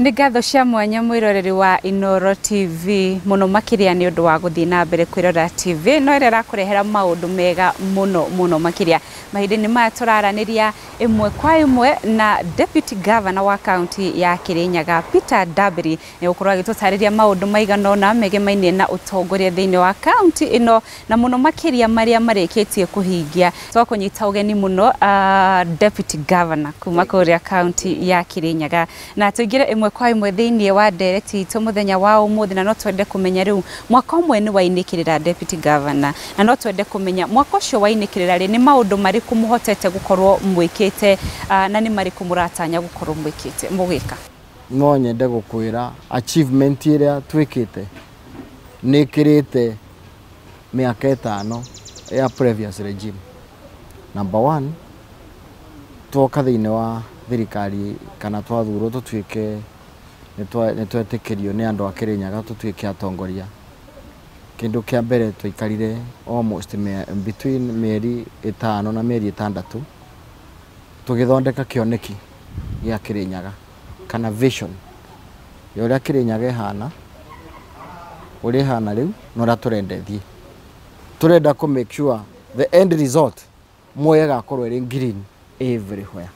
Nĩ ngatho cia mwanya mwĩroreri wa Inooro TV mũno makĩria nĩ ũndũ wa gũthiĩ na mbere kwĩrora TV no ĩrĩa ĩrakũrehera maũndũ mega mũno mũno makĩria. Mahinda-inĩ maya tũraranĩria ĩmwe kwa ĩmwe na Deputy Governor wa kaunti ya Kirinyaga, Peter Ndambiri, nĩ gũkorwo agĩtũtarĩria maũndũ maigana ũna megemainie na ũtongoria thĩinĩ wa kaunti ĩno na mũno makĩria marĩa marĩkĩtie kũhingia. Twakũnyita ũgeni mũno, Deputy Governor kuma kũrĩa kaunti ya Kirinyaga, na tũingĩre ĩmwe kwa ĩmwe thĩinĩ wa ndereti itũ mũthenya wa ũmũthĩ. Na no twende kũmenya rĩu mwaka ũmwe nĩ wainĩkĩrĩra, Deputy Governor, na no twende kũmenya mwaka ũcio wainĩkĩrĩra rĩ, nĩ maũndũ marĩkũ mũhotete gũkorwo mwĩkĩte na nĩ marĩkũ mũratanya gũkorwo mwĩkĩte mũgĩka? No nyende gũkwĩra achievement ĩrĩa twĩkĩte nĩ ĩkĩrĩte mĩaka 5 ya previous regime. Number one, twoka thĩinĩ wa thirikari kana twathurwo tũtuĩke nĩ twetĩkĩrio nĩ andũ a Kĩrĩnyaga tũtuĩke atongoria, kĩndũ kĩa mbere twaikarire almost between mĩeri 5 na mĩeri 6 tũgĩthondeka kĩoneki gĩa Kĩrĩnyaga kana vision ya ũrĩa Kĩrĩnyaga ĩhana, ũrĩa ĩhana rĩu na ũrĩa tũrenda ĩthiĩ. Tũrenda kũ make sure the end result Mwea ĩgakorwo ĩrĩ green everywhere.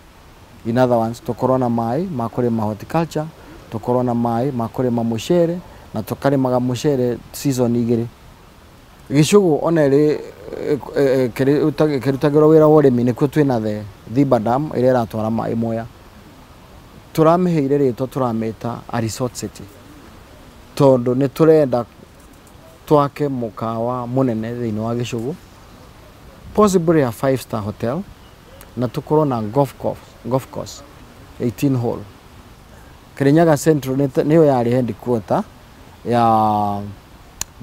In other words, tũkorwo na maĩ ma kũrĩma horticulture, tũkorwo na maĩ ma kũrĩma mũcere na tũkarĩmaga mũcere season 2. Gĩcũgũ ona ĩrĩ kĩrutagĩrwo wĩra wa ũrĩmi nĩkuo twĩna the Thiba Dam ĩrĩa ĩratwara maĩ Mwea. Tũramĩheire rĩtwa, tũramĩta a resort city, tondũ nĩ tũrenda twake mũkawa mũnene thĩinĩ wa Gĩcũgũ, possibly a 5-star hotel, na tũkorwo na golf course 18 hole. Kirinyaga Central nĩyo yarĩ headquarter ya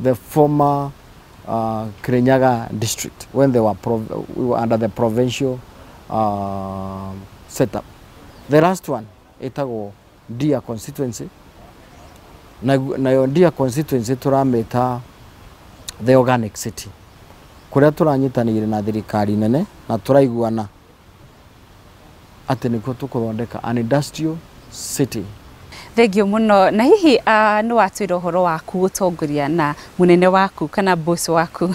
the former Kirinyaga district when they were, we were under the provincial setup. The last one ĩtagwo Ndia constituency, na nayo Ndia constituency tũramĩta the organic city, kũrĩa tũranyitanĩire na thirikari nene na tũraiguana atĩ nĩkuo tũkũthondeka an industrial city. Thengiũ mũno. Na hihi nĩ watwĩra ũhoro waku gũtongoria na mũnene waku kana boss waku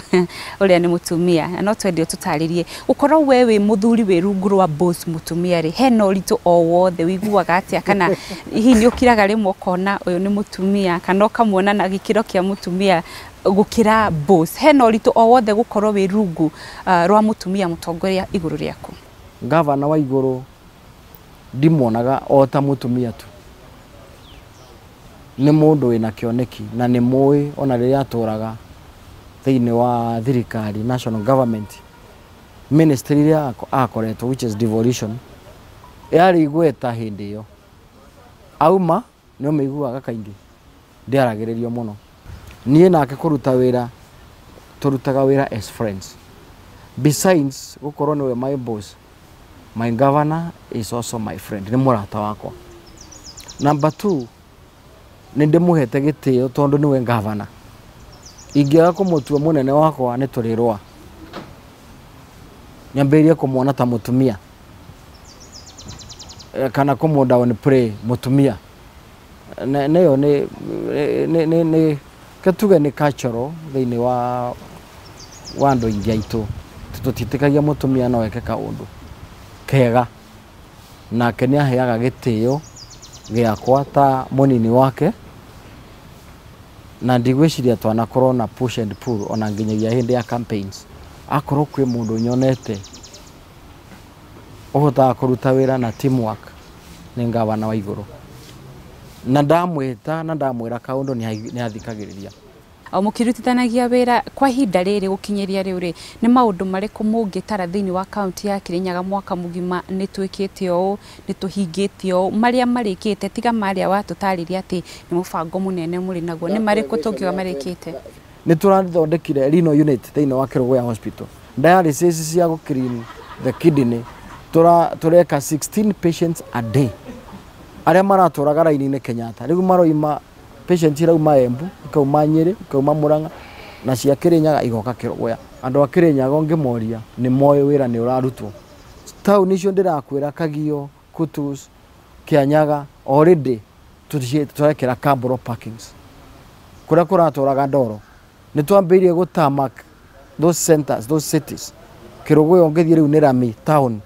ũrĩa nĩ mũtumia, na no twende ũtũtarĩrie gũkorwo we wĩ mũthuri wĩ rungu rwa boss mũtumia rĩ, hena ũritũ o wothe wĩiguaga atĩa? Kana hihi nĩ ũkiraga rĩmwe ũkona ũyũ nĩ mũtumia kana ũkamuona na gĩkĩro kĩa mũtumia gũkĩra boss? Hena ũritũ o wothe gũkorwo wĩ rungu rwa mũtumia mũtongoria igũrũ rĩaku? Gavana wa igũrũ ndimwonaga o ta mũtumia tu, nĩ mũndũ wĩna kĩoneki na nĩ mũĩ ona rĩrĩa atũraga thĩinĩ wa thirikari, national government ministry ĩrĩa akoretwo, which is devolution, yarĩ igweta hĩndĩ ĩyo. Auma nĩ ũmĩiguaga kaingĩ ndĩaragĩrĩrio mũno. Niĩ nake kũruta wĩra, tũrutaga wĩra as friends. Besides gũkorwo nĩwe my boss, my governor is also my friend, nĩ mũrata wakwa. Number two, nĩ ndĩmũhete gĩtĩo tondũ nĩwe governor. Ingĩaga kũmũtua mũnene wakwa nĩ tũrĩrũa. Nyambĩrĩrie kũmuona ta mũtumia kana kũmũ downplay mũtumia. Nĩyo nĩ ke tuge nĩ cultural thĩinĩ wa andũ aingĩ aitũ. Tũtiĩtĩkagia mũtumia no eke kaũndũ kega. Nake nĩ aheaga gĩtĩo gĩakwa ta mũnini wake na ndigwĩciria twanakorwo na push and pull ona nginyagia hĩndĩ ya campaigns. Akorwo kwĩ mũndũ nyonete ũhotaga kũruta wĩra na teamwork nĩ gavana wa igũrũ, na ndamwĩta na ndamwĩra kaũndũ nĩ athikagĩrĩria. O mũkĩrutithanagia wĩra kwa ihinda rĩrĩ gũkinyĩria rĩu rĩ, nĩ maũndũ marĩkũ mũngĩtara thĩinĩ wa kaunti ya Kirinyaga mwaka mũgima nĩ twĩkĩte ũũ, nĩ tũhingĩtie ũũ, marĩa marĩkĩte, tiga marĩa watũtarĩria atĩ nĩ mũbango mũnene mũrĩ naguo, nĩ marĩkũ tũngiuga marĩkĩte? Nĩ tũrathondekire renal unit thĩinĩ wa Kerugoya Hospital, dialysis cia gũ clean the kidney. Tũreka 16 patients a day arĩa maratũraga raini-inĩ Kenyatta. Rĩu maroima patients irauma Embu, ikauma Nyĩrĩ, ikauma Murang'a na cia Kirinyaga igoka Kerugoya. Andũ a Kirinyaga ũngĩmoria nĩ moĩ wĩra nĩ ũrarutwo. Taũni icio ndĩrakwĩra, Kagio, Kutus, Kianyaga, already Tũrekĩra cabro parkings kũrĩa kũratũraga ndoro. Nĩ twambĩrĩirie gũtamak those centers, those cities. Kĩrũgũya ũngĩthiĩ rĩu nĩ rami town,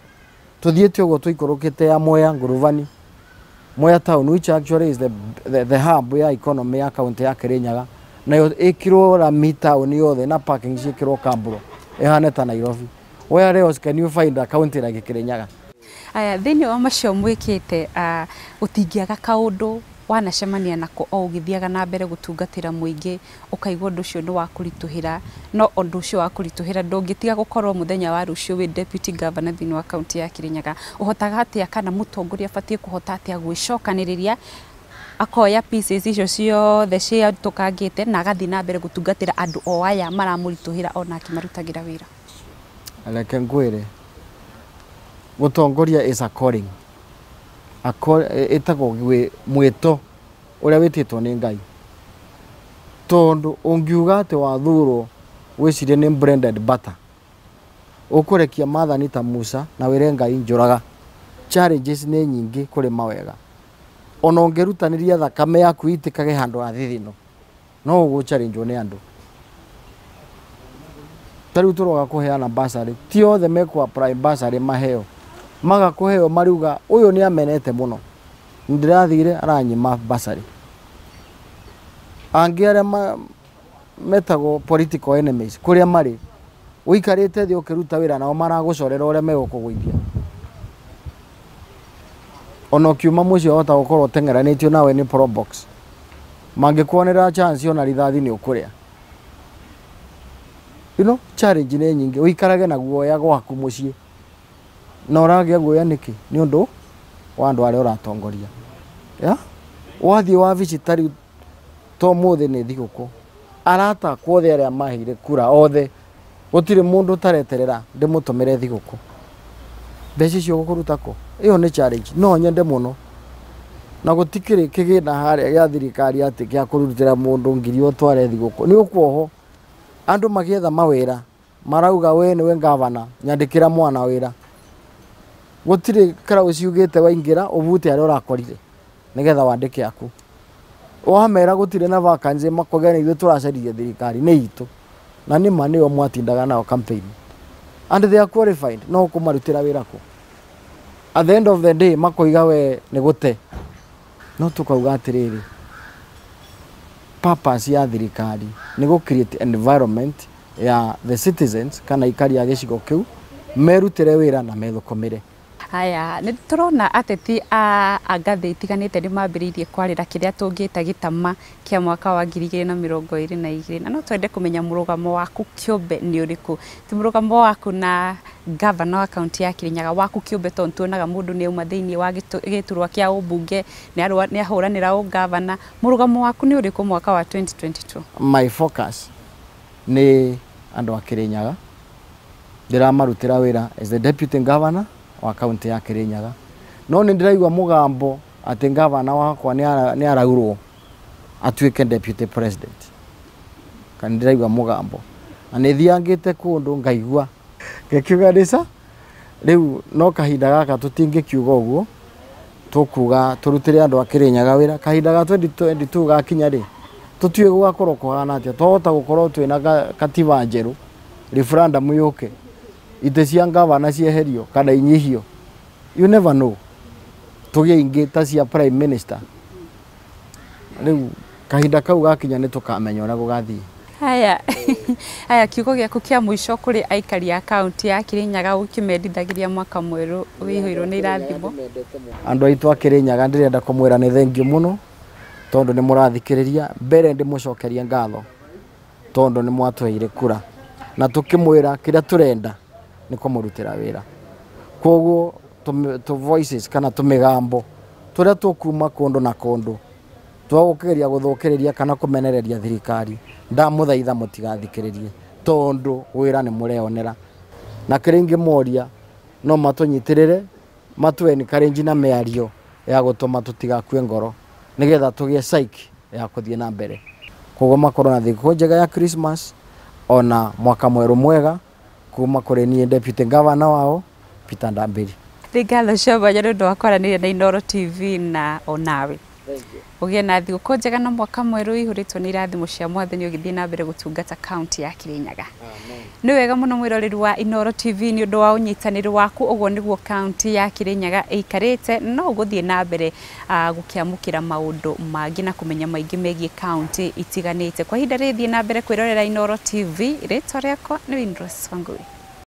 tũthiĩte ũguo tũikũrũkĩte ya Mwea Nguruvani, Mwea town, which actually is the hub ya economy ya county ya Kirinyaga, nayo ĩkĩrwo rami town yothe na parking ciĩkĩrwo cabro ĩhane ta Nairobi. Where else can you find a county like Kirinyaga? Aya, thĩinĩ wa macio mwĩkĩte, gũtingĩaga kaũndũ wanacemania nako o ũgĩthiaga na mbere gũtungatĩra mũingĩ, ũkaigua ũndũ ũcio nĩ wa kũritũhĩra, no ũndũ ũcio wa kũritũhĩra ndũngĩtiga gũkorwo mũthenya wa rũciũ wĩ deputy governor thĩinĩ wa kaunti ya Kirinyaga. Ũhotaga atĩa, kana mũtongoria abatiĩ kũhota atĩa gwĩcokanĩrĩria, akoya pieces icio ciothe ciatũkangĩte na agathiĩ na mbere gũtungatĩra andũ o aya maramũritũhĩra ona akĩmarutagĩra wĩra? Reke ngwĩre, gũtongoria is a calling. Ĩtagwo mwĩto ũrĩa wĩtĩtwo nĩ Ngai, tondũ ũngiuga atĩ wathurwo wĩcirie nĩ bread and butter, ũkũrekia maathani ta Musa na wĩre Ngai njũraga. Challenges nĩ nyingĩ kũrĩ mawega. Ona ũngĩrutanĩria thakame yaku itĩkage handũ ha thithino, no ũgũ challenge nĩ andũ. Ta rĩu tũroga kũheana bursary, ti othe mekũ apply bursary maheo, maga kũheo mariuga ũyũ nĩ amenete mũno, ndĩrathire aranyima bursary. Angĩ arĩa metagwo political enemies, kũrĩa marĩ ũikarĩte thĩ ũkĩruta wĩra nao maragũcorera ũrĩa megũkũgũithia. Ona ũkiuma mũciĩ wahota gũkorwo ũteng'eranĩtio nawe nĩ probox, mangĩkuonera chance ona rithathi nĩ ũkũrĩa. You know, challenge nĩ nyingĩ, ũikarage na guoya gwaku mũciĩ. Na ũragĩa guoya nĩkĩ? Nĩ ũndũ wa andũ arĩa ũratongoria. Yeah? Wathiĩ wabici ta rĩu to mũthĩ nĩ thigũkũ, arata akwa othe arĩa maheire kura othe, gũtirĩ mũndũ ũtareterera ndĩmũtũmĩre thigũkũ. Mbeca icio ũgũkũruta kũ? Ĩyo nĩ challenge, no nyende mũno. Na gũtikĩrĩ kĩgĩna harĩa gĩa thirikari atĩ gĩa kũrutĩra mũndũ ngiri ũtware thigũkũ. Nĩ ũkuohwo. Andũ magĩetha mawĩra marauga we nĩwe gavana, nyandĩkĩra mwana wĩra. Gũtirĩ karaũ ciugĩte waingĩra ũbute arĩa ũrakorire nĩgetha wandĩke aku. Wamera gũtirĩ na vacancy, makauga nĩ ithuĩ tũracaririe thirikari nĩ itũ. Na nĩ ma nĩo mwatindaga nao campaign. And they are qualified, no kũmarutĩra wĩra kũ? At the end of the day makoiga we nĩ gũte. No tũkauga atĩrĩrĩ, purpose ya thirikari nĩ gũ create environment ya the citizens kana aikari a gĩcigo kĩu merutĩre wĩra na methũkũmĩre. Haya, nĩ tũrona ateti a ngathĩ itiganĩte nĩ mambĩrĩirie kwarĩra kĩrĩa tũngĩta gĩtama kĩa mwaka wa 2022, na no twende kũmenya mũrũgamo waku kĩũmbe nĩ ũrĩkũ. Ti mũrũgamo waku na gavana wa kaunti ya Kirinyaga, waku kĩũmbe, tondũ tuonaga mũndũ nĩ auma thĩinĩ wa gĩturwa kĩa ũmbunge, nĩ ahũranĩra ũgavana. Mũrũgamo waku nĩ ũrĩkũ mwaka wa 2022? My focus nĩ andũ a Kirinyaga. Ndĩramarutĩra wĩra as the deputy governor wa kaunti ya Kirinyaga. No nĩ ndĩraigua mũgambo atĩ gavana wakwa nĩ araurwo atuĩke deputy president. Kana ndĩraigua mũgambo. Na nĩ thiangĩte kũndũ ngaigua ngĩkiuga nĩca rĩu, no kahinda gaka tũtingĩkiuga ũguo, tũkuga tũrutĩre andũ a Kirinyaga wĩra. Kahinda ga 2022 gakinya rĩ, tũtiũĩ gũgakorwo kũhana atĩa. Twahota gũkorwo twĩna katiba njerũ, referendum yũke, itĩ cia gavana cieherio kana inyihio, you never know, tũgĩe ingĩ ta cia prime minister. Rĩu kahinda kau gakinya nĩ tũkamenya ũrĩa gũgathiĩ. Haya, haya, kiugo gĩaku kĩa mũico kũrĩ aikari a kaunti ya Kirinyaga ũkĩmendithagĩria mwaka mwerũ wĩihũirwo nĩ irathimo? Andũ aitũ a Kirinyaga, ndĩrenda kũmwĩra nĩ thengiũ mũno tondũ nĩ mũrathikĩrĩria. Mbere ndĩmũcokerie ngatho tondũ nĩ mwatũheire kura na tũkĩmwĩra kĩrĩa tũrenda nĩ kũmũrutĩra wĩra. Koguo tũ voices kana tũmĩgambo tũrĩa tũkuma kũndũ na kũndũ twagũkĩgeria gũthũkĩrĩria kana kũmenereria thirikari, ndamũthaitha mũtigathikĩrĩrie tondũ wĩra nĩ mũreonera. Na kĩrĩa ingĩmoria no matũnyitĩrĩre, matũ encourage na mĩario ya gũtũma tũtigakue ngoro nĩgetha tũgĩe psyche ya kũthiĩ na mbere. Koguo makorwo na thigũkũ njega ya Christmas ona mwaka mwerũ mwega kuma kũrĩ niĩ deputy governor wao Peter Ndambiri. Nĩ ngatho cia mwanya nĩ ũndũ wa kwaranĩria na Inooro TV na onawe. Thank you. Ũgĩe na thigũkũ njega na mwaka mwerũ ũihũrĩtwo nĩ irathimo cia Mwathani ũgĩthiĩ na mbere gũtungata kaunti ya Kirinyaga. Amen. Nĩ wega mũno mwĩroreri wa Inooro TV nĩ ũndũ wa ũnyitanĩri waku. Ũguo nĩguo kaunti ya Kirinyaga ĩikarĩte, no ũgũthiĩ na mbere gũkĩamũkĩra maũndũ mangĩ na kũmenya maingĩ megiĩ kaunti itiganĩte. Kwa ihinda rĩrĩ thiĩ na mbere kwĩrorera Inooro TV. Rĩtwa rĩakwa nĩ Winrose Wangui.